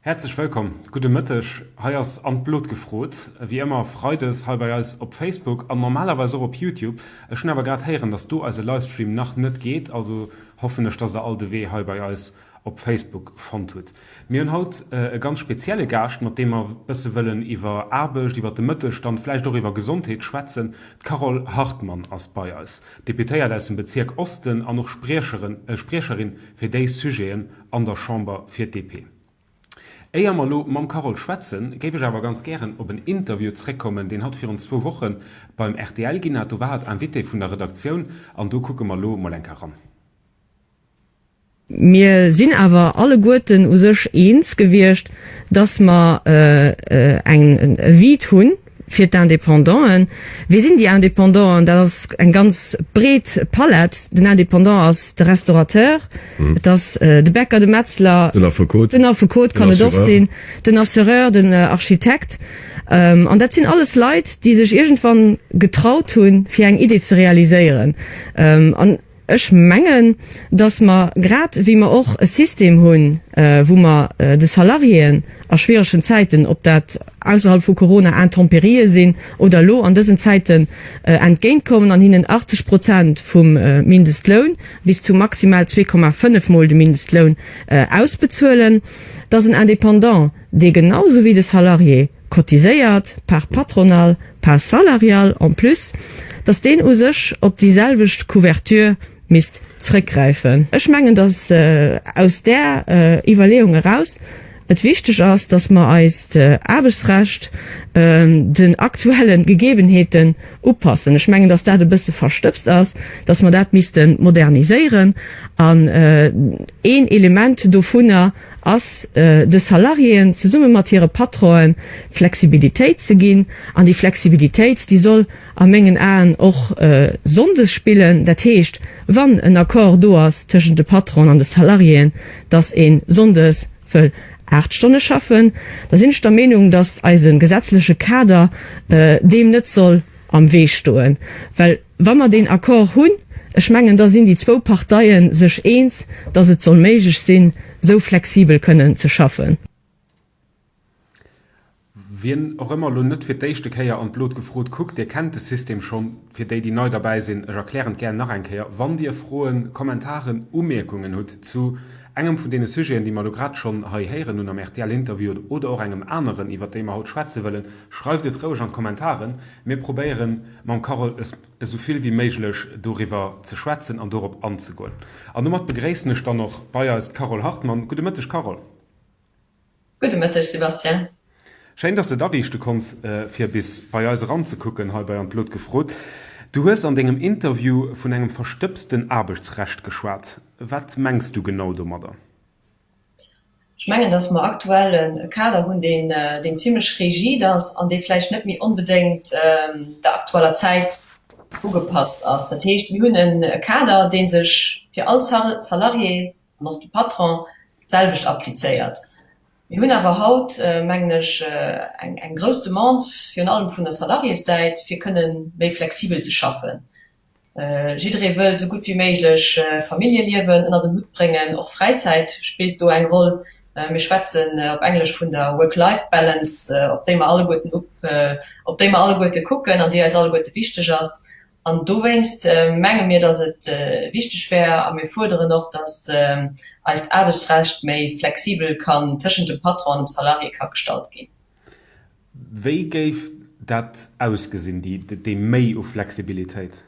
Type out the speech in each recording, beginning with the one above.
Häerzlech wëllkomm, gudde Mëtteg. Hei ass An d'Blot gefrot, wéi ëmmer freides hei bei eis op Facebook an normalerweis och op Youtube. Ech hunn awer grad héieren, dass do eise Livestream nach net geet, also hoffen ech, dass der all de Wee hei bei eis op Facebook fonnt hutt. Mir hunn haut e ganz spezielle Gaascht, mat deem mer bësse wëllen iwwer Aarbecht, iwwer de Mëttelstand, vläicht och iwwer Gesondheet schwätzen. D'Carole Hartmann ass bei eis, Deputéiert aus dem Bezierk Osten an och Spriecherin fir déi Sujeten an der Chamber fir d'DP. Éier mer elo mam Carole schwätzen, géif ech awer ganz gären op en Interview zréckkommen, deen hatt virun zwou Woche beim rtl ginn hat. Do war hatt Invité vun der Redaktioun an do kucke mer elo mol eng Kéier ran. Mir sinn awer alleguerten u sech eens gewiescht, dass mer eng e Vide hunn fir d'Indépendanten. Wie sinn déi Indépendanten? Dat ass eng ganz breet Palett. Den Indépendant ass de Restaurateur, et ass de Bäcker, de Metzler, den Affekot, den Affekot kann et och sinn, den Assureur, den Architekt. An dat sinn alles Leit, déi sech iergendwann getraut hunn, fir eng Idee ze realiséieren. An Ech mengen, datt mer, grad wéi mer och e System hunn, wou mer de Salariéen a schwieregen Zäiten, ob dat ausserhalb vu Corona Intempérië sinn oder elo an dësen Zäiten, entgéintkommen an hinnen 80 Prozent vum Mindestloun bis zu maximal 2,5 mol de Mindestloun ausbezuelen, datt en Indépendant, dee genau esou wéi de Salarié cotiséiert, part patronale, part salariale en plus, datt deen u sech op déi selwecht Couverture misst zrëckgräifen. Ech mengen, datt aus där Iwwerleeung eraus et wichteg ass, datt mer eist Aarbechtsrecht den aktuelle Gegebenheeten upassen. Ech mengen, datt dat e bësse verstëbst ass, datt mer dat misste moderniséieren. An een Element dovunner ass de Salariéen zesumme mat hire Patronen Flexibilitéit ze ginn. An déi Flexibilitéit, déi soll a mengen Aen och sonndes spillen. Dat heescht, wann en Accord do ass tëschent de Patronen an de Salariéen, dass ee sonndes wëll 8 Stonne schaffen, da sinn ech der Meenung, dass eise gesetzleche Kader deem net soll am Wee stoen. Well wa mer deen Accord hunn, ech mengen, da sinn déi zwou Parteie sech eens, datt et soll méiglech sinn, esou flexibel kënnen ze schaffen. Wien och ëmmer elo net fir d'éischte Kéier an d'Blot gefrot kuckt, Dir kennt de System schonn. Fir déi, déi nei derbäi sinn, ech erklären et gär nach eng Kéier, Wann Dir Froen, Kommentaren, Umierkungen hutt zu engem vun deene Sujeten, déi mer elo grad schonn hei héieren hunn am RTL-Interview oder och engem aneren, iwwert déi mer haut schwätze wëllen, schreift et roueg an d'Kommentaren. Mir probéieren mam Carole esou vill wéi méiglech doriwwer ze schwätzen an dorop anzegoen. An domat begréissen ech dann och bei eis d'Carole Hartmann. Gudde Mëtteg, Carole. Gudde Mëtteg, Sébastien. Schéin, dass de et ariichte konns, fir bis bei eis eranzekucken hei bei An d'Blut gefrot. Du hues an dengem Interview vun engem verstëbsten Aarbechtsrecht geschwat. Wat mengs du genau domadder? Ech mengen, dass mer aktuell e Kader hunn, deen, deen zimlech rigid ass an dee vläicht net méi onbedéngt der aktueller Zäit ugepasst ass. Dat heescht, mir hunn e Kader, dee sech fir all Salarié an och de Patron d'selwecht applizéiert. Mir hunn awer haut, mengen ech, eng, eng grouss Demande, virun allem vun der Salariéssäit, fir kënnen méi flexibel ze schaffen. Jidderee wëll esou gutt wéi méiglech Familljeliewen ënnert en Hutt bréngen. Och Fräizäit spillt do eng Roll. Mir schwätzen op Englesch vun der Work-Life-Balance, op déi mer alleguerten op, op déi mer alleguerte kucken an déi eis alleguerte wichteg ass. An dowéinst menge mir, datt et wichteg wär, a mir fuerderen och, datt eist Aarbechtsrecht méi flexibel kann tëschent dem Patron an dem Salarié ka gestalt ginn. Wéi géif dat ausgesinn, déi Méi u Flexibilitéit?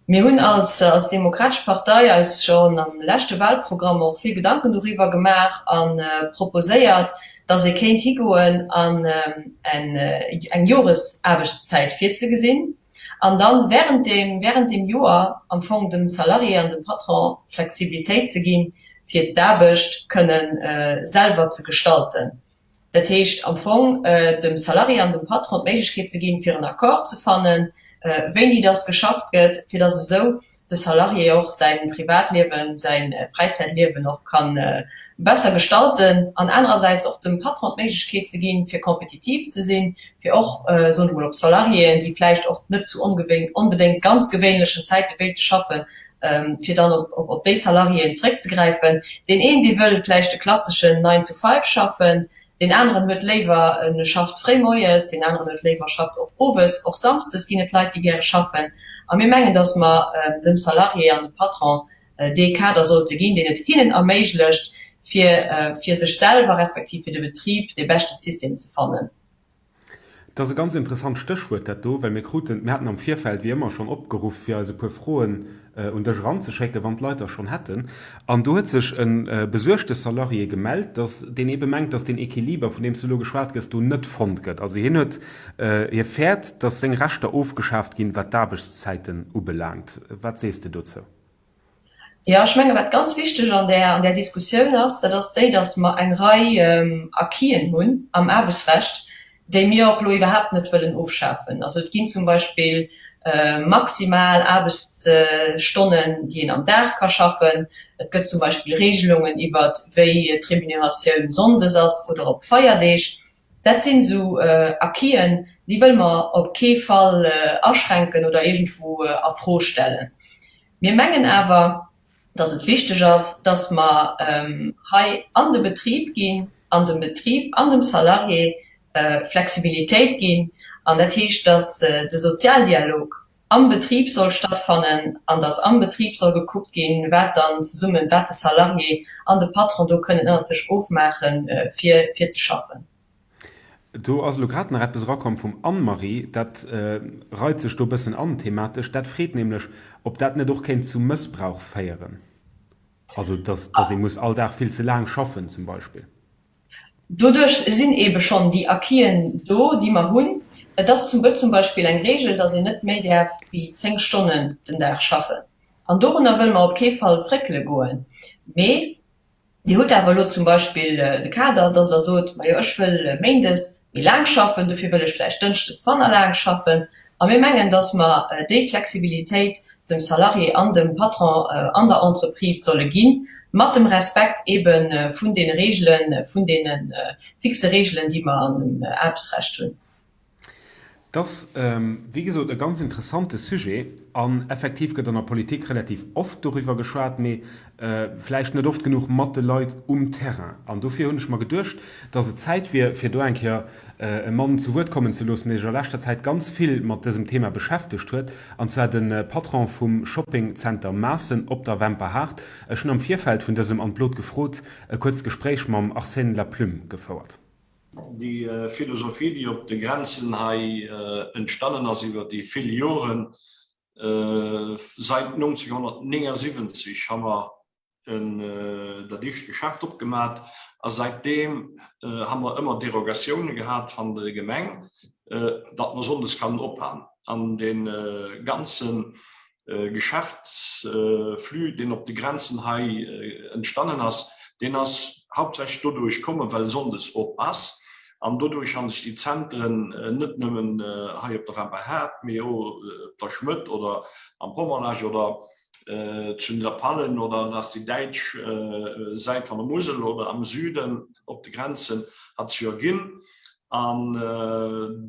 Mir hunn als als Demokratesch Partei eis schonn am leschte Wahlprogramm och vill Gedanken doriwwer gemaach a proposéiert, datt ee kéint higoen an eng Joresaarbechtszäit virzegesinn an dann während deem während deem Joer am Fong dem Salarié an dem Patron d'Flexibilitéit ze ginn, fir d'Aarbecht kënnen selwer ze gestalten. Dat heescht am Fong dem Salarié an dem Patron d'Méiglechkeet ze ginn, fir en Accord ze fannen, wéini dass geschafft gëtt, fir dass esou de Salarié och säi Privatliewen, säi Fräizäitliewen och ka besser gestalten an anerersäits och dem Patron d'Méiglechkeet ze ginn, fir kompetitiv ze sinn, fir och, soen ech mol, op Salariéen, déi vläicht och net zu onbedéngt ganz gewéinlechen Zäite wéilte schaffen. fir dann op déi Salariéen zréckzegräifen. Deen een, dee wëll vläicht de klasseschen Nine to five schaffen, deen aneren huet léiwer e schafft fréi moies, deen aneren huet léiwer schafft och owes. Och samsdes ginn et Leit, déi gäre schaffen. A mir mengen, datt mer dem Salarié an dem Patron dee Kader sollte ginn, deen et hinnen erméiglecht, fir fir sech selwer respektiv fir de Betrib dee beschte System ze fannen. Et ass e ganz interessant Stéchwuert dat do, well mir kruten, mir haten am Virfeld wéi ëmmer schonn opgeruff, fir eis e puer Froen un dech eranzeschécken, wann d'Leit der schonn hätten. An do huet sech e besuergte Salarié gemellt, dass deen eebe mengt, dass deen Equiliber, vun deem s du elo geschwat gëss, do net fonnt gëtt. Also hien huet, hie fäert, dass seng Rechter ofgeschaaft ginn, wat d'Aarbechtszäiten ubelaangt. Wat sees de dozou? Jo, ech menge wat ganz wichteg an där, an där Diskussioun ass, dat ass déi, datt mer eng Rei Acquisen hunn am Aarbechtsrecht, déi mir och elo iwwerhaapt net wëllen ofschafen. Also et ginn zum Beispill maximal Aarbechtsstonnen, déi een am Dag ka schaffen. Et gëtt zum Beispill Regelungen iwwert wéi d'Remuneratioun sonndes ass oder op Feierdeeg. Dat sinn esou Acquisen, déi wëlle mer op kee Fall aschränken oder iergendwou a Fro stellen. Mir mengen awer, dass et wichteg ass, dass mer hei an de Betrib ginn an dem Betrib an dem Salarié Flexibilitéit ginn. An dat heescht, dass de Sozialdialog am Betrib soll stattfannen an dass am Betrib soll gekuckt ginn, wat dann zesummen, wat de Salarié an de Patron do kënnen ënnert sech ofmaachen, fir ze schaffen. Do ass elo grad nach eppes erakomm vum Anne-Marie, dat reit sech do e bëssen an thematesch. Dat freet nämlech, ob dat net och kéint zu Mëssbrauch féieren, also dass dass ee muss all Dag vill ze laang schaffen zum Beispill. Doduerch sinn eebe schonn déi Acquisen do, déi mer hunn. Et ass zum gëtt zum Beispill eng Regel, dass een net méi däerf wéi 10 Stonnen den Dag schaffen. An dorunner wëlle mer op kee Fall fréckele goen. Mee Dir hutt awer elo zum Beispill de Kader, dass Der sot, Majo, ech wëll méindes méi laang schaffen, dofir wëll ech vläicht dënschdes manner laang schaffen. A mir mengen, dass mer déi Flexibilitéit dem Salarié an dem Patron an der Entreprise solle ginn, mat dem Respekt eebe vun deene Regelen, vun deene fixe Regelen, déi mer an dem Aarbechtsrecht hunn. Et ass, wéi gesot, e ganz interessante Sujet an effektiv gëtt an der Politik relativ oft doriwwer geschwat, mee vläicht net oft genuch mat de Leit um Terrain. An dofir hunn ech mer geduecht, dass et Zäit wier, fir do eng Kéier e Mann zu Wuert kommen ze loossen, dee sech a leschter Zäit ganz vill mat dësem Thema beschäftegt huet, an zwar de Patron vum Shopping Center Maassen op der Wemperhaart. Ech hunn am Virfeld vun dësem An d'Blot gefrot e kuerzt Gespréich mam Arsène Laplume gefouert. Déi Philosophie, déi op de Grenzen hei entstannen ass iwwer déi vill Joren, säit 1979 ha mer dat éischt Geschäft opgemat a säitdeem ha mer ëmmer Derogatioune gehat van de Gemeng, datt mer sonndes kannen ophan. An dee ganze Geschäftsflux, deen op de Grenzen hei entstannen ass, deen ass hauptsächlech doduerch kommen, well sonndes op ass. An doduerch ha sech déi Zentren net nëmmen hei op der Wemperhaart, mee och op der Schmëtt oder am Pommerlech oder zu Nidderpallen oder dat ass déi däitsch Säit van der Musel oder am Süden op de Grenzen hat sech erginn. An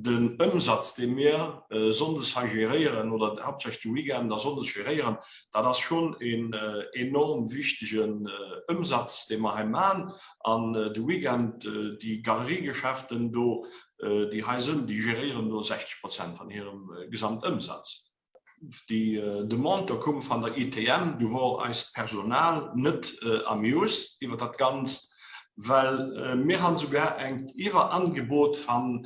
den Ëmsatz, dee mir sonndes hei geréieren, oder haaptsächlech de Weekend a sonndes geréieren, dat ass schonn een enorm wichtegen Ëmsatz, dee mer hei maachen. An de Weekend, déi Galeriegeschäften do, déi hei sënn, déi geréieren do 60 Prozent van hirem Gesamtëmsatz. Déi Demande do koum van der ITM, du wor eist Personal net amused iwwer dat Ganzt, well mir han sougar engt Iwwerangebot van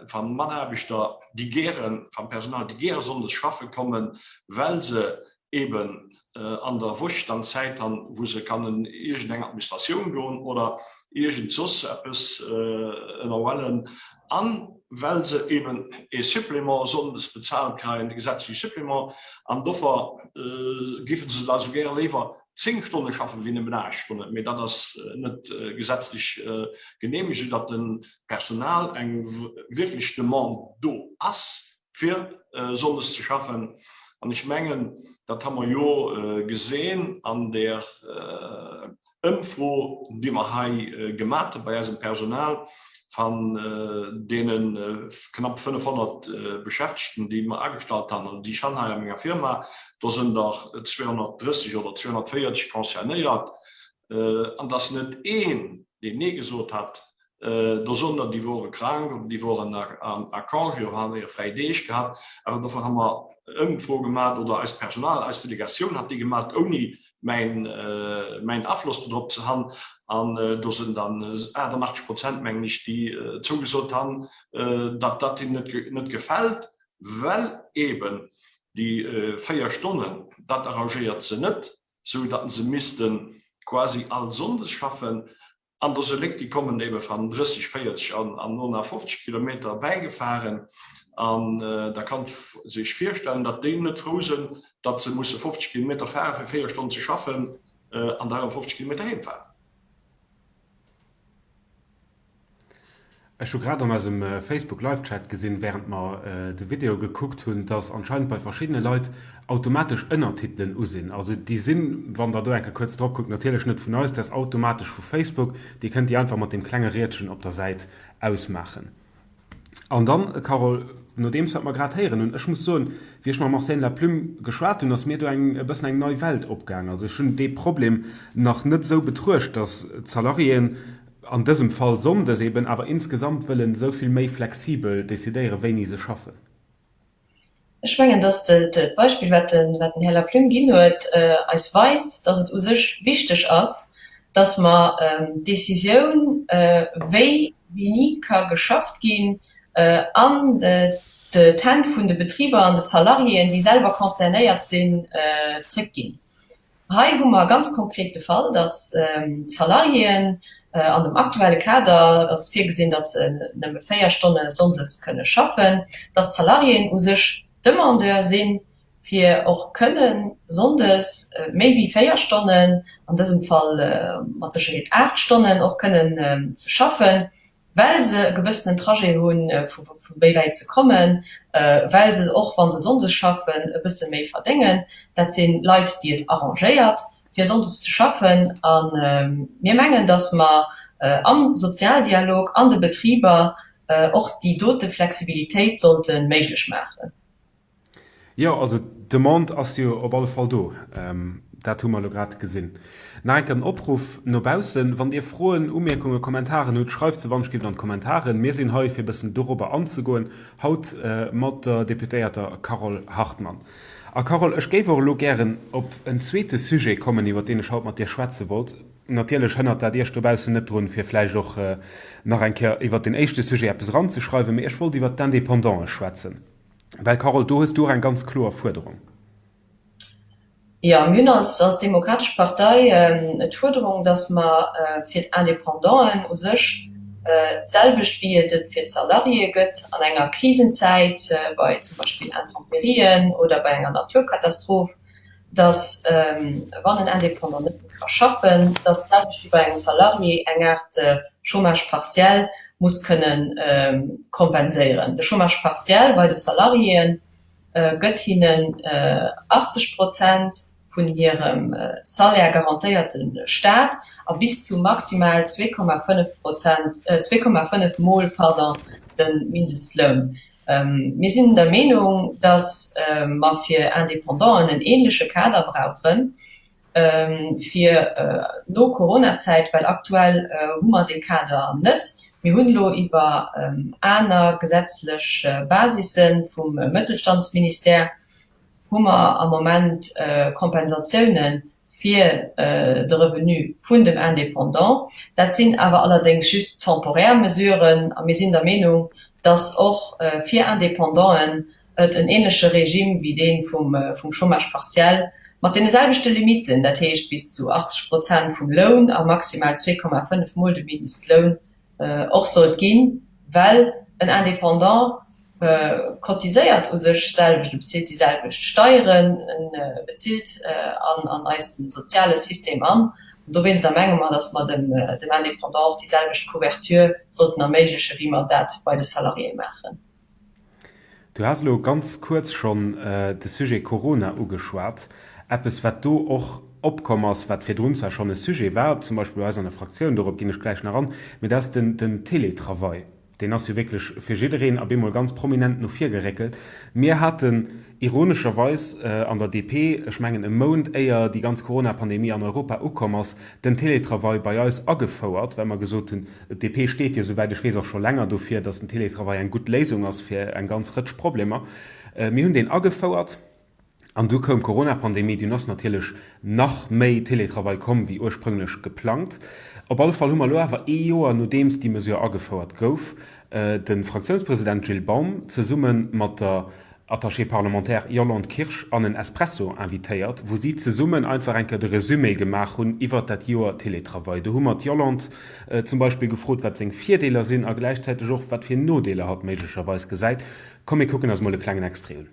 van Mataarbechter, déi gären, vam Personal, déi gäre sonndes schaffe kommen, well se eben an der Woch dann Zäit han, wou se kannen iergend eng Administratioun goen oder iergend soss eppes ënnerhuelen, an well se eben ee Supplément sonndes bezaalt kreien, de gesetzleche Supplément, an doffer giffen se da souguer léiwer 10 Stonne schaffen wéi nëmmen 8 Stonnen. Mee dat ass net gesetzlech genehmegt, soudatt de Personal eng wierklech Demande do ass, fir sonndes ze schaffen. An ech mengen, dat ha mer jo gesinn an där Ëmfro, déi mer hei gemat hu bei eisem Personal. Van deene knapp 500 Beschäftegten, déi mer agestallt han oder déi ech han hei a menger Firma, do sënn der 230 oder 240 concernéiert. An et ass net een, deen Nee gesot hat. Do soen der, déi wore krank oder déi woren a Congé oder han hir fräi Deeg gehat. Awer dofir ha mer Ëmfro gemat oder eist Personal, eis Delegatioun hat déi gemat, ouni mäin mäin Afloss dodrop ze han, an do sinn dann 88 Prozent, mengen ech, déi zougesot han, datt dat hinnen net net gefält, well eeben déi 4 Stonnen, dat arrangéiert se net, sou datt se misste quasi all Sonndes schaffen. An do se Léck, déi kommen ebe van 30, 40 an no nach 50 Kilometer erbäigefahren. An da kann sech virstellen, datt déi net frou sënn, datt se musse 50 Kilometer fare fir 4 Stonnen ze schaffen an da erëm 50 Kilometer heem fahren. Ech hu grad an eisem Facebook Live Chat gesinn, während mer de Video gekuckt hunn, dass anscheinend bei verschiddene Leit automatesch Ënnertitelen u sinn. Also déi sinn, wann der do eng Kéier kuerz drop kuckt, natierlech net vun eis, dat ass automatesch vu Facebook. Déi kënnt dir einfach mat deem klenge Riedchen op der Säit ausmaachen. An dann, Carole, nodeems wat mer grad héieren hunn, ech muss soen, wéi ech mam Arsène Laplume geschwat hunn, ass mir do eng e bëssen eng nei Welt opgaang. Also ech hunn dee Problem nach net esou betruecht, dass d'Salariéen an dësem Fall sonndes eben, awer insgesamt wëllen esou vill méi flexibel decidéieren, wéini se schaffen. Ech mengen, dass d'Beispill, wat den Här Laplume ginn huet, eis weist, dass et u sech wichteg ass, dass mer d'Décisioun, wéi wéini ka geschafft ginn, an d'Hänn vun de Betriber an de Salariéen, déi selwer concernéiert sinn, zréckginn. Hei hu mer ganz konkret de Fall, dass d'Salariéen an dem aktuelle Kader, et ass virgesinn, datt se nëmme 4 Stonne sonndes kënne schaffen, dass d'Salariéen u sech Demandeur sinn, fir och kënne sonndes méi wéi 4 Stonnen, an dësem Fall mat Sécherheet 8 Stonnen, och kënnen ze schaffen. well se e gewëssenen Trajet hunn, vu méi wäit ze kommen, well se och, wa se sonndes schaffen, e bësse méi verdéngen. Dat si Leit, déi et arrangéiert, fir sonndes ze schaffen. A mir mengen, datt mer am Sozialdialog an de Betriber och déi dote Flexibilitéit sollte méiglech maachen. Jo, also d'Demande ass jo op alle Fall do. Dat hu mer elo grad gesinn. Nach eng Kéier den Opruff no baussen, Wann Dir Froen, Umierkungen, Kommentaren hutt, schreift se wannschgift an d'Kommentaren. Mir sinn hei, fir e bëssen dorobber anzegoen, haut mat der Deputéierter Carole Hartmann. A Carole, ech géif och elo gären op en zweete Sujet kommen, iwwer deen ech haut mat dir schwätze wollt. Natierlech hënnert dat Iech dobaussen net drun, fir vläicht och nach eng Kéier iwwer den éischte Sujet eppes eranzeschreiwen, mee ech wollt iwwer d'Independantë schwätzen. Well Carole, do hues du och eng ganz kloer Fuerderung. Jo, mir hunn als als Demokratesch Partei d'Fuerderung, datt mer fir d'Indépendanten u sech d'selwecht wéi et et fir d'Salariéë gëtt an enger Krisenzäit, bei zum Beispill Intemperien oder bei enger Naturkatastroph, dass wann en Indépendant net méi ka schaffen, dass d'selwecht wéi bei engem Salarié eng Aart Chômage partiel muss kënnen kompenséieren. De Chômage partiel bei de Salariéë gëtt hinnen 80 Prozent vun hirem Salaire garantéiert de Staat a bis zu maximal 2,5 Prozent, 2,5 mol, pardon, de Mindestloun. Mir sinn der Meenung, datt mer fir Indépendanten en ähnleche Kader brauchen fir no Coronazäit, well aktuell hu mer dee Kader net. Mir hunn elo iwwer aner gesetzlech Basisse vum Mëttelstandsministère hu mer am Moment Kompensatiounen fir de Revenu vun dem Indépendant. Dat sinn awer allerdéngs just temporär Mesuren a mir sinn der Meenung, dass och fir Indépendanten et en ähnleche Regime wéi dee vum Chômage partiel mat deene selwechte Limiten, dat heescht bis zu 80 Prozent vum Loun a maximal 2,5 mol de Mindestloun, och sollt ginn, well en Indépendant cotiséiert u sech d'selwecht, e bezilt déi selwecht Steieren, e bezilt an eise soziale System an. An dowéinster menge mer, datt mer dem Indépendant och déi selwecht Couverture sollten erméiglechen, wéi mer dat bei de Salariéë maachen. Du has elo ganz kuerz schonn de Sujet Corona ugeschwat. Eppes, wat do och. opkomm ass, wat virdrun zwar schonn e Sujet war, zum Beispill bei eis an der Fraktioun, dorop ginn ech gläich nach an, mee dat ass den Télétravail. Deen ass jo wierklech fir jiddereen op eemol ganz prominent no vir geréckelt. Mir haten ironescherweis an der DP, ech mengen e Mount éier déi ganz Corona-Pandemie an Europa ukomm ass, den Télétravail bei eis agefouert, well mer gesot hunn, d'DP steet jo, souwäit ech weess, och scho länger dofir, datt den Télétravail eng gutt Léisung ass fir eng ganz Rëtsch Problemer. Mir hunn deen agefouert. An du koum d'Corona-Pandemie, dunn ass natierlech nach méi Télétravail komm wéi ursprünglech geplangt. Op alle Fall hu mer elo awer ee Joer nodeems déi Mesure agefouert gouf, de Fraktiounspresident Gilles Baum zesumme mat der Attachée parlementaire Yolande Kirsch an en Espresso invitéiert, wou si zesummen einfach eng Kéier de Resumé gemaach hunn iwwert dat Joer Télétravail. Do hu mer d'Yolande zum Beispill gefrot, wat seng Virdeeler sinn a gläichzäiteg och, wat fir Nodeeler hatt méiglecherweis gesäit. Komm mir kucken eis mol e klengen Extrait un.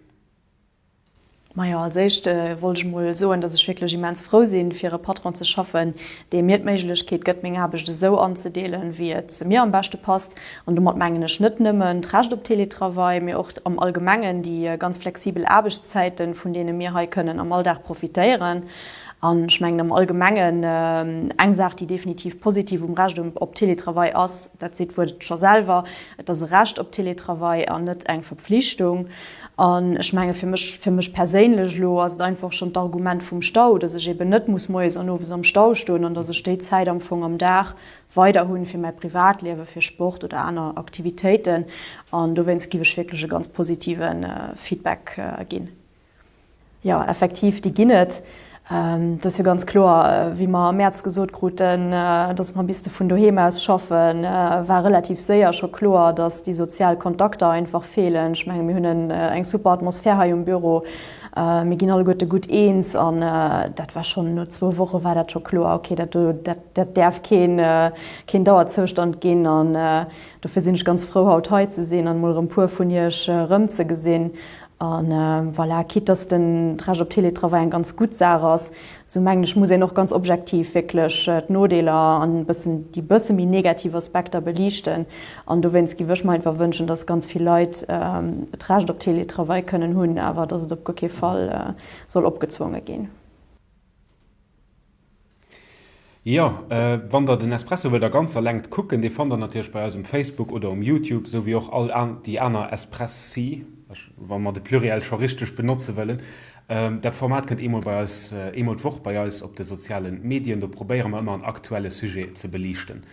Majo, als éischt wollt ech mol soen, dass ech wierklech immens frou sinn, fir e Patron ze schaffen, dee mir d'Méiglechkeet gëtt, meng Aarbecht esou anzedeelen, wéi et mir am beschte passt. An domat mengen ech net nëmmen d'Recht op Télétravail, mee och am Allgemengen déi ganz flexibel Aarbechtszäiten, vun deene mir hei kënnen am Alldag profitéieren. An ech mengen am Allgemengen, eng Saach, déi definitiv positiv um Recht op Télétravail ass, dat seet d'Wuert et scho selwer, et ass e Recht op Télétravail an net eng Verpflichtung. An ech menge fir mech, fir mech perséinlech elo ass et einfach schonn d'Argument vum Stau, dass ech eben net muss moies an owes am Stau stoen an dass ech déi Zäit am Fong am Dag weider hunn fir mäi Privatliewen, fir Sport oder aner Aktivitéiten. An dowéinst giff ech wierklech e ganz positive Feedback ginn. Jo, effektiv, déi ginn et. Et ass jo ganz kloer, wéi mer am Mäerz gesot kruten, dass mer misste vun doheem aus schaffen, war relativ séier scho kloer, dass déi sozial Kontakter einfach feelen. Ech menge mir hunn eng super Atmosphär hei um Büro, mir ginn alleguerte gutt eens an dat war schonn no zwou Woche war dat scho kloer, okay, dat do, dat däerf keen Dauerzoustand ginn. An dofir sinn ech ganz frou, haut hei ze sinn an emol erëm puer vun iech erëmzegesinn. A voilà, quitte dass den d'Recht op Télétravail eng ganz gutt Saach ass, esou mengen ech, muss een och ganz objektiv wierklech d'Nodeeler an e bëssen déi bësse méi negativ Aspekter beliichten. An dowéinst géif ech mer einfach wënschen, dass ganz vill Leit d'Recht op Télétravail kënnen hunn, awer dass et op guer kee Fall soll opgezwonge ginn. Jo, wann der den Espresso wëllt a ganzer Längt kucken, dee fannt der natierlech bei eis um Facebook oder um Youtube, esou wéi och all déi aner Espressi, wa mer de Pluriel scho richteg benotze wëllen. Dat Format kënnt eemol bei eis, eemol d'Woch bei eis op de soziale Medien. Do probéiere mer ëmmer en aktuelle Sujet ze beliichten.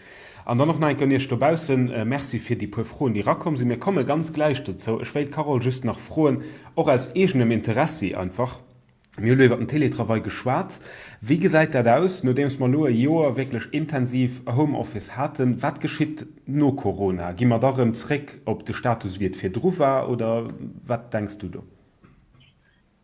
An dann och nach eng Kéier un iech dobaussen, Merci fir déi puer Froen, déi erakomm sinn. Mir komme ganz gläich dozou. Ech wéilt d'Carole just nach froen, och aus eegenem Interessi einfach, Mir hu lo iwwer den Télétravail geschwat. Wéi gesäit dat aus, nodeems mer elo e Joer wierklech intensiv Homeoffice haten? Wat geschitt no Corona? Gi mer da rëm zréck op de Status, wéi et virdru war, oder wat denks du do?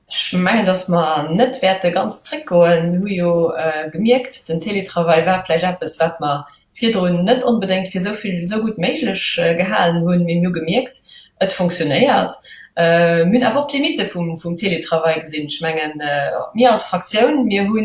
Ech mengen, datt mer net wäerte ganz zréckgoen. Mir hu jo gemierkt, den Télétravail war vläicht eppes, wat mer virdrun net onbedéngt fir esou vill, esou gutt méiglech gehalen hunn, mee mir hu gemierkt, et funktionéiert. Mir hunn awer och d'Limitte vum, vum Télétravail gesinn. Ech mengen, mir als Fraktioun, mir hu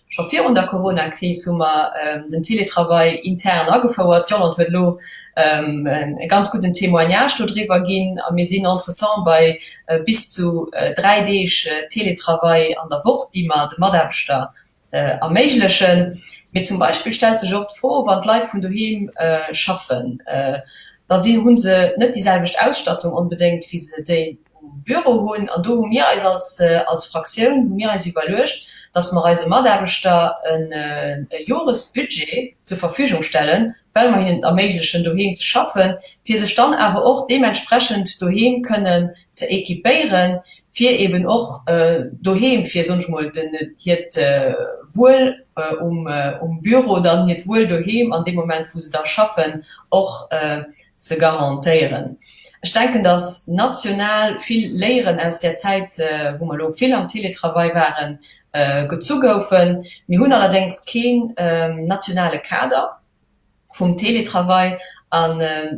scho virun der Coronakris hu mer den Télétravail intern agefouert. D'Yolande huet elo e ganz gudden Témoignage dodriwwer ginn a mir sinn entretemps bei bis zu 3 Deeg Télétravail an der Woch, déi mer de Mataarbechter erméiglechen. Mee zum Beispill stellt sech och d'Fro, wann d'Leit vun doheem schaffen, da si hu se net déi selwecht Ausstattung onbedéngt, wéi se déi um Büro hunn. An do hu mir eis als als Fraktioun hu mir eis iwwerluecht, datt mer eise Mataarbechter e Joresbudget zur Verfügung stellen, well mer hinnen et erméiglechen, doheem ze schaffen, fir sech dann awer och deementsprechend doheem kënnen ze équipéieren, fir eben och doheem, fir, soen ech mol, den, hiert Wuel um, um Büro, dann hiert Wuel doheem an deem Moment, wou se da schaffen, och ze garantéieren. Ech denken, dass national vill Léieren aus där Zäit, wou mer elo vill am Télétravail waren, gezu goufen. Mir hunn allerdéngs keen nationale Kader vum Télétravail a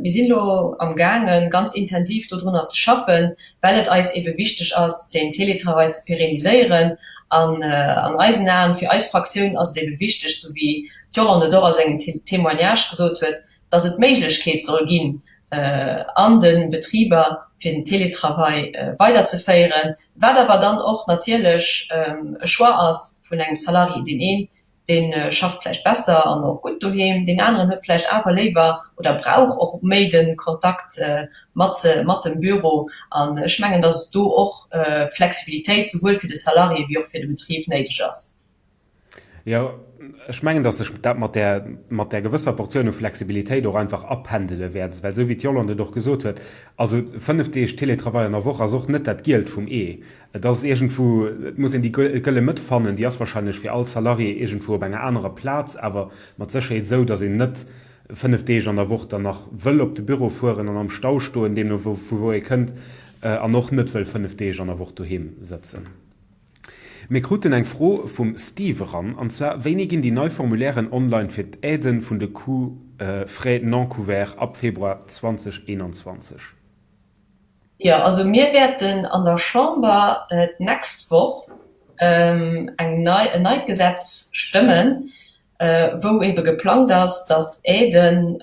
mir sinn elo amgaangen, ganz intensiv dodrunner ze schaffen, well et eis eebe wichteg ass, den Télétravail ze pérenniséieren. An an eisen Aen, fir eis Fraktioun ass et eebe wichteg, sou wéi d'Yolande et och a sengem Témoignage gesot huet, dass et d'Méiglechkeet soll ginn. an de Betriber, fir den Télétravail weiderzeféieren, wat awer dann och natierlech e Choix ass vun engem Salarié. Deen een, dee schafft vläicht besser an och gutt doheem, deen aneren huet vläicht awer léiwer oder brauch och méi de Kontakt mat mat dem Büro. An ech mengen, datt do och Flexibilitéit souwuel fir de Salarié wéi och fir de Betrib néideg ass. Jo, ech mengen, datt sech dat mat där, mat där gewësser Portioun u Flexibilitéit och einfach apendele wäert, well esou wéi d'Yolande et och gesot huet, also 5 Deeg Télétravail an der Woch ass och net dat Gielt vum Ee. Et ass iergendwou, et muss een déi gëlle Mëtt fannen, déi ass wahrscheinlech fir all Salarié iergendwou op enger anerer Plaz, awer mat Sécherheet esou, datt een net 5 Deeg an der Woch dann nach wëll op de Büro fueren an am Stau stoen, deemno vu wou ee kënnt, an och net wëll 5 Deeg an der Woch doheem sëtzen. Mir kruten eng Fro vum Steve eran, an zwar, Wéini ginn déi nei Formulairen online fir d'Aiden vun de Coûts frais non couverts ab Februar 2021? Jo, also mir wäerten an der Chamber d'nächst Woch eng nei, en neit Gesetz stëmmen, wou ebe geplangt ass, datt d'Aiden,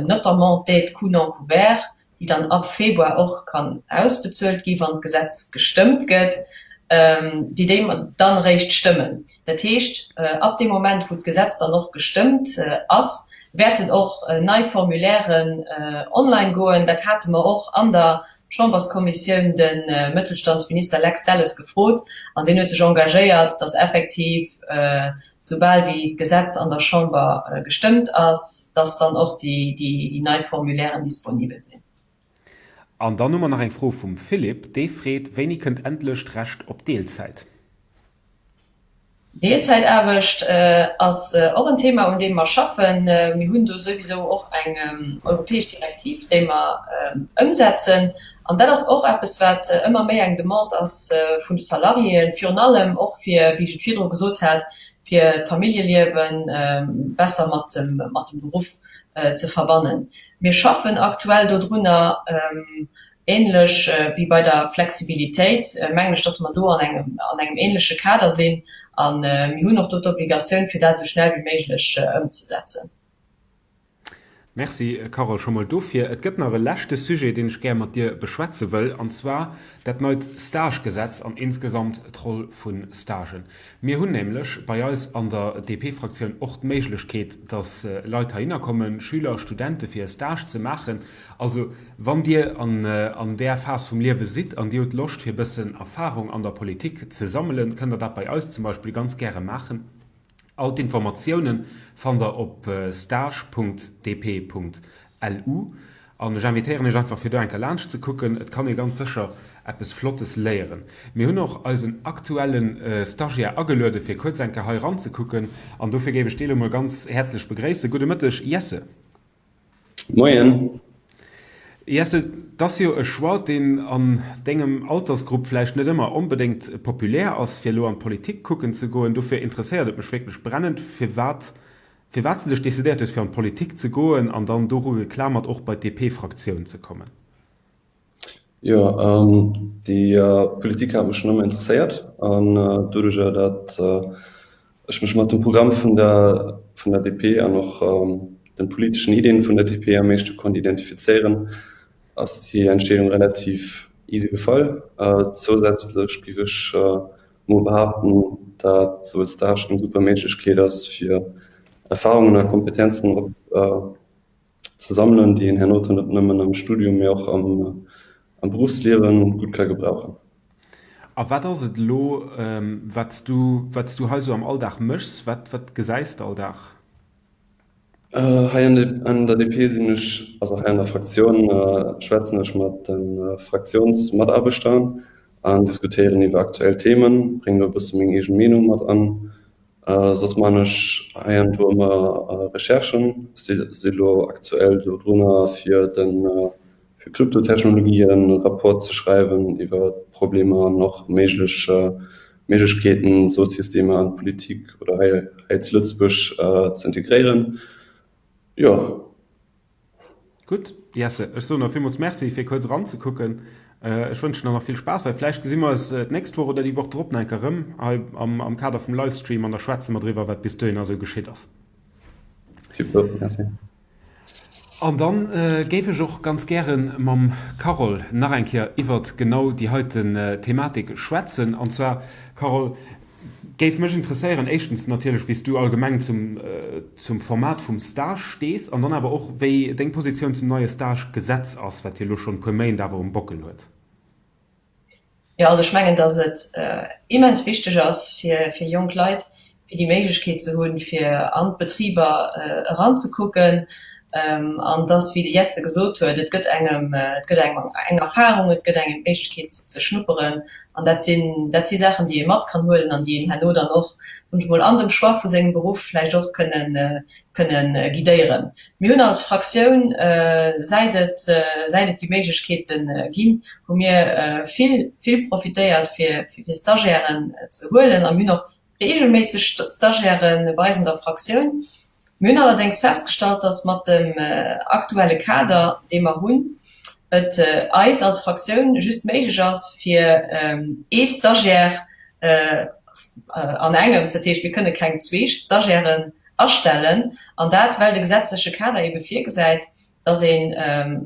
notamment d'Aide coûts non couverts, déi dann ab Februar och kann ausbezuelt gi wann d'Gesetz gestëmmt gëtt, déi déi dann eréischt stëmmen. Dat heescht, ab deem Moment wou d'Gesetz dann och gestëmmt ass, wäerten och nei Formulairen online goen. Dat hate mer och an der Chamberskommissioun de Mëttelstandsminister Lex Delles gefrot an deen huet sech engagéiert, datt effektiv soubal wéi d'Gesetz an der Chamber gestëmmt ass, dass dann och déi nei Formulairen disponibel sinn. An dann hu mer nach eng Fro vum Philippe, dee freet, Wéini kënnt endlech d'Recht op Deelzäit? Deelzäitaarbecht ass och en Thema, un deem mer schaffen. Mir hunn do souwisou och eng europäesch Direktiv, déi mer ëmsetzen. An dat ass och eppes, wat ëmmer méi eng Demande ass vun de Salariéen, virun allem och fir, wéi ech et virdru gesot hat, fir d'Familljeliewe besser mat dem Beruff ze verbannen. Mir schaffen aktuell dodrunner, ähnlech wéi bei der Flexibilitéit, mengen ech, dass mer do an engem an engem ähnleche Kader sinn. A mir hunn och do d'Obligatioun, fir dat esou schnell wéi méiglech ëmzesetzen. Merci Carole scho mol dofir. Et gëtt nach e leschte Sujet, deen ech gär mat dir beschwätze wëll, an zwar dat neit Stagegesetz an insgesamt d'Roll vu Stagen. Mir hunn nämlech bei eis an der DP-Fraktioun och d'Méiglechkeet, dass Leit heihinner kommen, Schüler, Studente fir e Stage ze maachen. Also wann Dir an där Phas vum Liewe sidd an Dir hutt Loscht fir e bëssen Erfahrung an der Politik ze sammelen, kënnt Der dat bei eis zum Beispill ganz gäre maachen. All d'Informatiounen fannt der op stage.dp.lu an ech invitéieren iech einfach fir do eng Kéier laanscht ze kucken. Et kann ee ganz sécher eppes Flottes léieren. Mir hunn och eisen aktuelle Stagiaire ageluede fir kuerz eng Kéier hei eranzekucken an dofir géif ech dee lo mol ganz häerzlech begréissen. Gudde Mëtteg Jesse. Moien. Jesse, 't ass jo e Choix, deen an dengem Altersgrupp vläicht net ëmmer onbedéngt populär ass, fir elo an d'Politik kucken ze goen. Dofir interesséiert et mech wierklech brennend, firwat firwat s de dech decidéiert hues, fir an d'Politik ze goen an dann doru geklamert och bei d'DP-Fraktioun ze kommen. Jo, déi Politik hat mech schonn ëmmer interesséiert an doduercher, datt ech mech mat dem Programm vun der vun der DP an och de politeschen Iddien vun der DP am meeschte konnt identifizéieren, ass déi Entscheedung relativ easy gefall. Zousätzlech géif ech mol behaapten, datt esou e Stage eng super Méiglechkeet ass, fir Erfarungen a Kompetenzen op ze sammelen, déi een herno net nëmmen am Studium, mee och am Beruffsliewe gutt ka gebrauchen. A wat ass et elo, wat s du, wat s du hei esou am Alldag méchs? Wat, wat gesäis de all Dag? Hei an der DP sinn ech, also hei an der Fraktioun schwätzen ech mat de Fraktiounsmataarbechter an diskutéieren iwwer aktuell Themen, bréngen do e bësse meng eege Meenung mat an. Soss man ech hei an do ëmmer Recherchen. Si si lo aktuell do drunner fir den fir Kryptotechnologien e Rapport ze schreiwen iwwer d'Problemer an och méiglech Méiglechkeeten esou Systemer an d'Politik oder hei hei zu Lëtzebuerg ze integréieren. Jo. Gutt, Jesse, ech soen der villmools Merci fir kuerz eranzekucken. Ech wënschen der nach vill Spaass hei. Vläicht gesi mer eis d'nächst Woch oder déi Woch drop nach eng Kéier erëm hei am Kader vum Livestream an da schwätze mer driwwer, wat bis dohinner esou geschitt ass. Super, Merci. An dann géif ech och ganz gäre mam Carole nach eng Kéier iwwert genau déi heiten Thematik schwätzen. An zwar, Carole, géif mech interesséieren, éischtens natierlech, wéi s du allgemeng zum, zum Format vum Stage stees an dann awer och, wéi deng Positioun zum neie Stage-Gesetz ass, wat jo elo schonn e puer Méint awer um Bockel huet. Jo, also ech mengen, datt et immens wichteg ass fir fir jonk Leit, fir déi Méiglechkeet ze hunn, fir an d'Betriber eranzekucken. An datt, wéi de Jesse gesot huet, et gëtt engem, et gëtt engem eng Erfahrung, et gëtt engem d'Méiglechkeet ze schnupperen. An dat sinn, dat si Saachen, déi ee mat kann huelen an déi een herno dann och, soen ech emol, an dem Choix vu sengem Beruff vläicht och kënnen kënnen guidéieren. Mir hunn als Fraktioun, säit et, säit et déi Méiglechkeete ginn, hu mir vill, vill profitéiert, fir, fir Stagiairen ze huelen a mir hunn och reegelméisseg Stagiaire bei eis an der Fraktioun. Mir hunn allerdéngs festgestallt, dass mat dem aktuelle Kader, dee mer hunn, et eis als Fraktioun just méiglech ass, fir ee Stagiaire an engems, dat heescht, mir kënne keng zwee Stagiairen astellen, an dat well de gesetzleche Kader ebe virgesäit, dass ee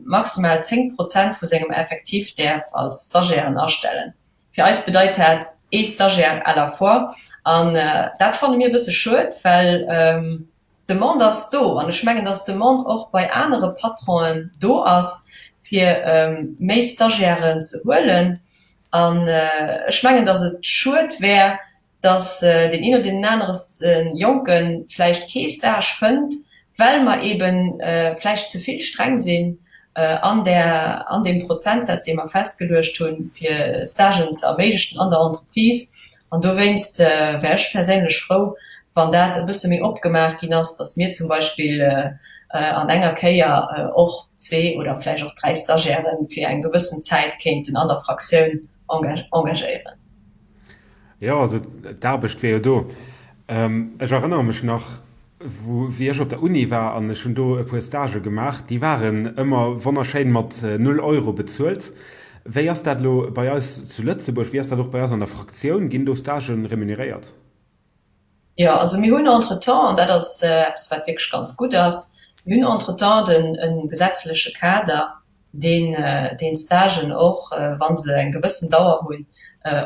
maximal 10 Prozent vu sengem Effectif däerf als Stagiairen astellen. Fir eis bedeit dat ee Stagiaire à la fois. An dat fanne mir e bësse schued, well d'Demande ass do. An ech mengen, dass d'Demande och bei anere Patronen do ass, fir méi Stagiairen ze huelen. An ech mengen, dass et schued wär, dass deen een oder deen anere Jonke vläicht kee Stage fënnt, well mer eebe vläicht ze vill streng sinn an där, an deem Prozentsaz, dee mer festgeluecht hunn, fir Stagen ze erméiglechen an der Entreprise. An dowéinst wär ech perséinlech frou, wann dat e bësse méi opgemaach ginn ass, dass mir zum Beispill an enger Kéier och zwee oder vläicht och dräi Stagiaire fir eng gewëssen Zäit kéinten an der Fraktioun engagéieren. Jo, also d'Aarbecht wier jo do. Ech erënnere mech nach, wou wéi ech op der Uni war an ech hunn do e puer Stagë gemaach, déi waren ëmmer wonnerschéin mat null Euro bezuelt. Wéi ass dat elo bei eis zu Lëtzebuerg? Wéi ass dat och bei eis an der Fraktioun? Ginn do Stagë remuneréiert? Jo, also mir hunn entretemps, an dat ass eppes, wat wierklech ganz gutt ass, mir hunn entretemps den e gesetzleche Kader, deen deen d'Stagen och, wa se eng gewëssen Dauer hunn,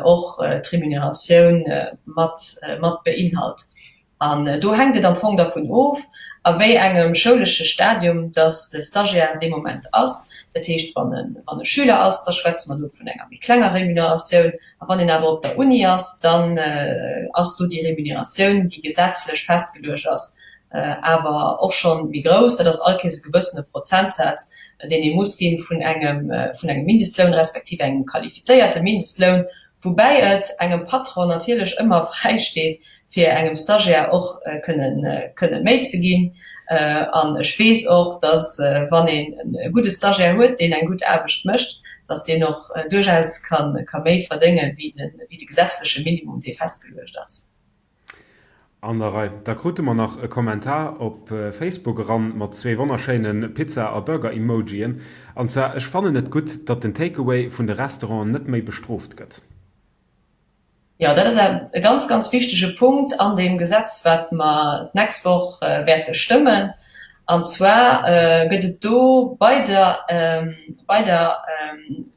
och d'Remuneratioun mat mat beinhalt. An do hänkt et am Fong dervun of, a wéi engem schoulesche Stadium dass de Stagiaire dee Moment ass. Dat heescht, wann e wann e Schüler ass, da schwätze mer do vun enger méi klenger Remuneratioun. A wann een awer op der Uni ass, dann ass do déi Remuneratioun, déi gesetzlech festgeluecht ass, awer och scho méi grouss. Dat ass all Kees e gewëssene Prozentsaz, deen ee muss gi vun engem, vun engem Mindestloun respektiv engem qualifizéierte Mindestloun, woubäi et engem Patron natierlech ëmmer fräisteet, fir engem Stagiaire och kënnen, kënnen méi ze ginn. An ech weess och, dass, wann een e gudde Stagiaire huet, deen eng gutt Aarbecht mécht, dass deen och duerchaus ka, ka méi verdénge wéi de, wéi de gesetzleche Minimum, dee festgeluecht ass. An der Rei. Da krute mer nach e Kommentar op Facebook eran mat zwee wonnerschéine Pizza a Burger-Emojien. An zwar, Ech fannen et gutt, datt den Takeaway vun de Restauranten net méi bestrooft gëtt. Jo, dat ass e ganz, ganz wichtege Punkt an deem Gesetz, wat mer d'nächst Woch wäerte stëmmen. An zwar gëtt et do bei der, bei der,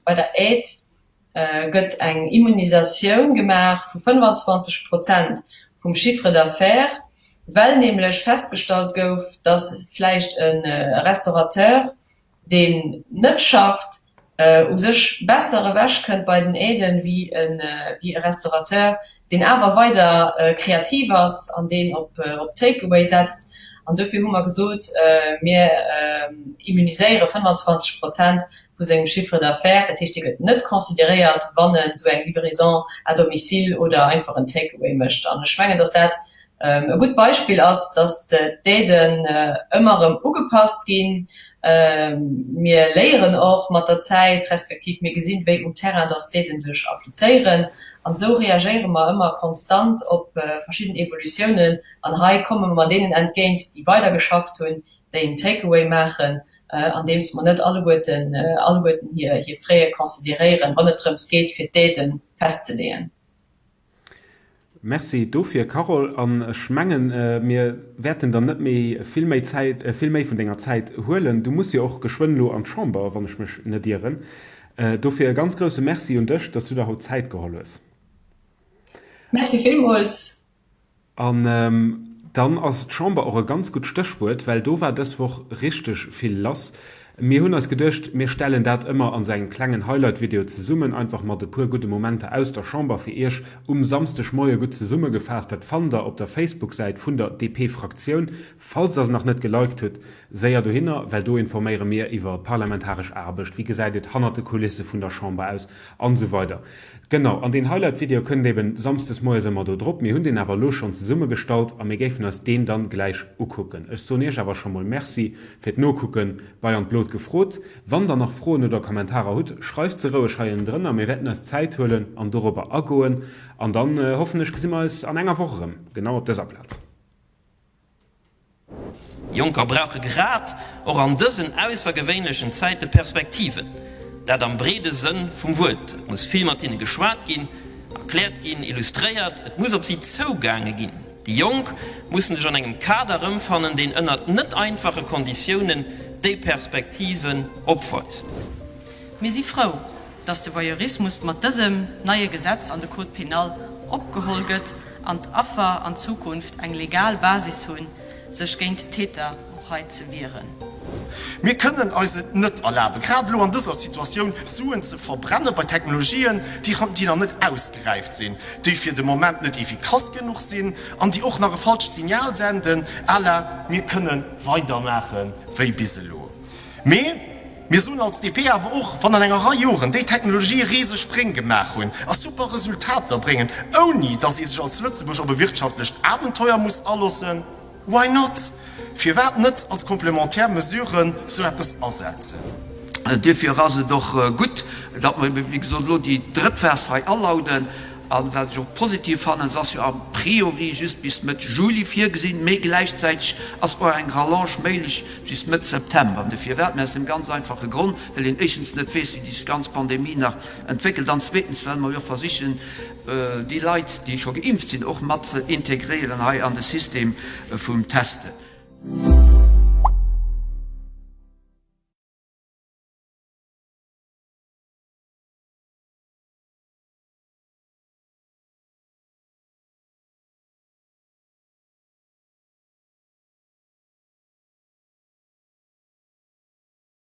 bei der Aide gëtt eng Immunisatioun gemaach vu 25 Prozent vum Chiffre d'affaires, well nämlech festgestallt gouf, dass vläicht e Restaurateur, deen net schafft, u sech besser ewechkënnt bei den Aiden wéi e Restaurateur, deen awer weider kreativ ass an deen op Take-away setzt. An dofir hu mer gesot, mir immuniséiere 25 Prozent vu sengem Chiffre d'affaires. Dat heescht, dee gëtt net consideréiert, wann en esou eng Livraison à domicile oder einfach en Take-away mécht. An ech mengen, dass dat E gutt Beispill ass, dass d'Aiden ëmmer erëm ugepasst ginn. Mir léieren och mat der Zäit, respektiv mir gesinn, wéi um Terrain dass d'Aiden sech applizéieren. An esou reagéiere mer ëmmer konstant op verschidden Evolutiounen. An hei komme mer deenen entgéint, déi weidergeschafft hunn, déi en Take-away maachen, andeems mer net alleguerten alleguerten hir Frais consideréieren, wann et drëms geet, fir d'Aiden festzeleeën. Merci dofir, Carole. An ech mengen, mir wäerten der net méi vill méi Zäit, vill méi vun denger Zäit huelen. Du muss jo och geschwënn elo an d'Chamber, wann ech mech net ieren. Dofir e ganz grousse Merci un dech, dass du der haut Zäit geholl hues. Merci villmools. An dann ass d'Chamber och e ganz gutt Stéchwuert, well do war dës Woch richteg vill lass. Mir hunn eis geduecht, mir stellen dat ëmmer an esou engem klengen Highlight-Video zesummen, einfach mat e puer gudde Momenter aus der Chamber fir Iech um Samsdegmoie gutt zesummegefaasst. Dat fannt der op der Facebook-Säit vun der DP-Fraktioun. Falls der se nach net geliked hutt, séier dohinner, well do informéiere mir iwwer parlamentaresch Aarbecht, wéi gesäit et hannert de Kulisse vun der Chamber aus an esou weider. Genau, an deen Highlight-Video kënnt eben Samsdes moies ëmmer do drop. Mir hunn deen awer elo schonn zesummegestallt a mir géifen eis deen dann gläich ukucken. Ech soen iech awer scho mol Merci fir d'Nokucken bei An d'Blot gefrot. Wann der nach Froen oder Kommentarer hutt, schreift se roueg hei ënnendrënner. Mir wäerten eis Zäit huelen an dorobber agoen. An dann hoffen ech gesi mer eis an enger Woch erëm, genau op dëser Plaz. Jonker brauche grad och an dësen aussergewéinlechen Zäite Perspektiven, dat am breede Sënn vum Wuert. Et muss vill mat hinne geschwat ginn, erkläert ginn, illustréiert, et muss op si zougaange ginn. Déi Jonk mussen sech an engem Kader erëmfannen, deen ënnert net einfache Konditiounen déi Perspektiven opweist. Mir si frou, dass de Voyeurismus mat dësem neie Gesetz an de Code pénal opgeholl gëtt an d'Affer an Zukunft eng legal Basis hunn, sech géint d'Täter och hei ze wieren. Mir kënnen eis et net erlaben, grad elo an dëser Situatioun, Suen ze verbrenne bei Technologien, déi nach net ausgeräift sinn, déi fir de Moment net efficace genuch sinn an déi och nach e falscht Signal senden à la mir kënne weidermaache wéi bis elo. Mee mir soen als DP awer och, wann an enger Rei Joren déi Technologië Risespréng gemaach hunn a super Resultater bréngen, ouni datt ee sech als Lëtzebuerg op e wirtschaftlecht Abenteuer muss alossen, why not? Firwat net als complémentaire Mesure sou eppes asetzen? Duerfir ass et och gutt, datt mer eben, wéi gesot, elo déi drëtt Phas hei alauden. A wat ech och positiv fannen, se ass jo a priori just bis Mëtt Juli virgesinn, mee gläichzäiteg ass och eng Rallonge méiglech bis Mëtt September. De Firwat? Mä aus dem ganz einfache Grond, well een éischtens net weess, wéi déi ganz Pandemie nach entwéckelt, an zweetens, well mer jo versichen, déi Leit, déi scho geimpft sinn, och mat ze integréieren hei an de System vum Testen.